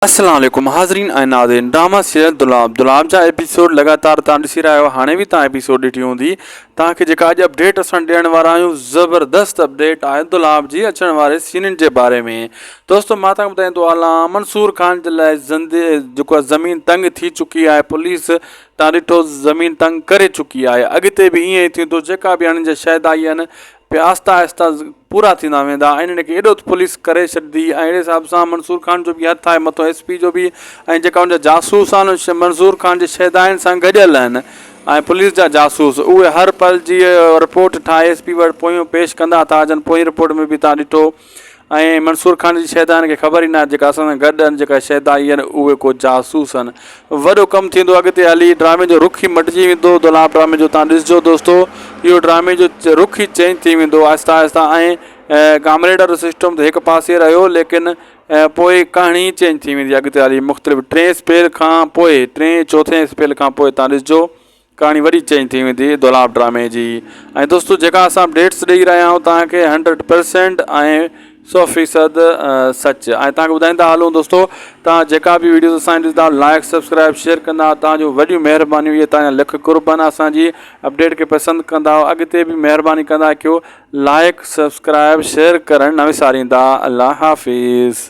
السلام عليڪم حاضرين ۽ ناظرين ڊراما سيريل دولاب دولاب جا ايپيسوڊ لڳاتار تان ڏسي رهيا آهيو هاڻي به تان ايپيسوڊ ڏٺي هوندي تان کي جيڪا اڄ اپڊيٽ اسان ڏيڻ وارا آهيون زبردست اپڊيٽ آهي دولاب جي اچڻ واري سينن جي باري ۾ دوستو مان تان ٻڌائيندو هلان منصور خان جي لاء زندي جيڪو زمين تنگ ٿي چڪي آهي پوليس تان ڏٺو زمين تنگ ڪري چڪي آهي اڳتي به ائين ئي ٿيندو جيڪا به هنن جا شهدائي آهن پي آهسته آهسته پورا ٿيندا ويندا ۽ انهن کي ايڏو ته پوليس ڪري ڇڏندي ۽ اهڙي حساب سان منصور خان جو به هٿ آهي مٿو ايس پي جو به ۽ جيڪا ان جا جاسوس آهن منصور خان جي شهدائن سان گڏيل آهن ۽ پوليس جا جاسوس اهي هر پل جي رپورٽ ٺاهي ايس پي وٽ پويون پيش ڪندا ٿا اچن پوئين رپورٽ ۾ به تان ڏٺو ۽ منصور خان جي شهدائن کي خبر ئي ناهي جيڪا اسان سان گڏ آهن جيڪا شهدائي آهن اهي ڪو جاسوس آهن وڏو ڪم ٿيندو اڳتي هلي ڊرامي جو رخ ئي مٽجي ويندو دولاب ڊرامي جو تان ڏسجو دوستو اهو ڊرامي جو رخ ئي چينج ٿي ويندو آهستي آهستي ۽ ڪامريڊ وارو سسٽم ته هڪ پاسي رهيو ليڪن پوء ڪهاڻي چينج ٿي ويندي اڳتي هلي مختلف ٽئين اسپيل کان پوء ٽئين چوٿين اسپيل کان پوء تان ڏسجو ڪهاڻي وري چينج ٿي ويندي دولاب ڊرامي جي ۽ دوستو جيڪا اسان اپڊيٽس ڏئي رهيا آهيون توهان کي هنڊريڊ پرسينٽ ۽ سو فيصد سچ ۽ توهان کي ٻڌائيندا هلون دوستو توهان جيڪا به ويڊيوز اسان ڏسندا لائڪ سبسڪرائب شيئر ڪندا توهان جون وڏيون مهربانيون اهي توهان جا لک قربان اسان جي اپڊيٽ کي پسند ڪندا اڳتي به مهرباني ڪندا ڪيو لائڪ سبسڪرائب شيئر ڪرڻ نه وساريندا الله حافظ.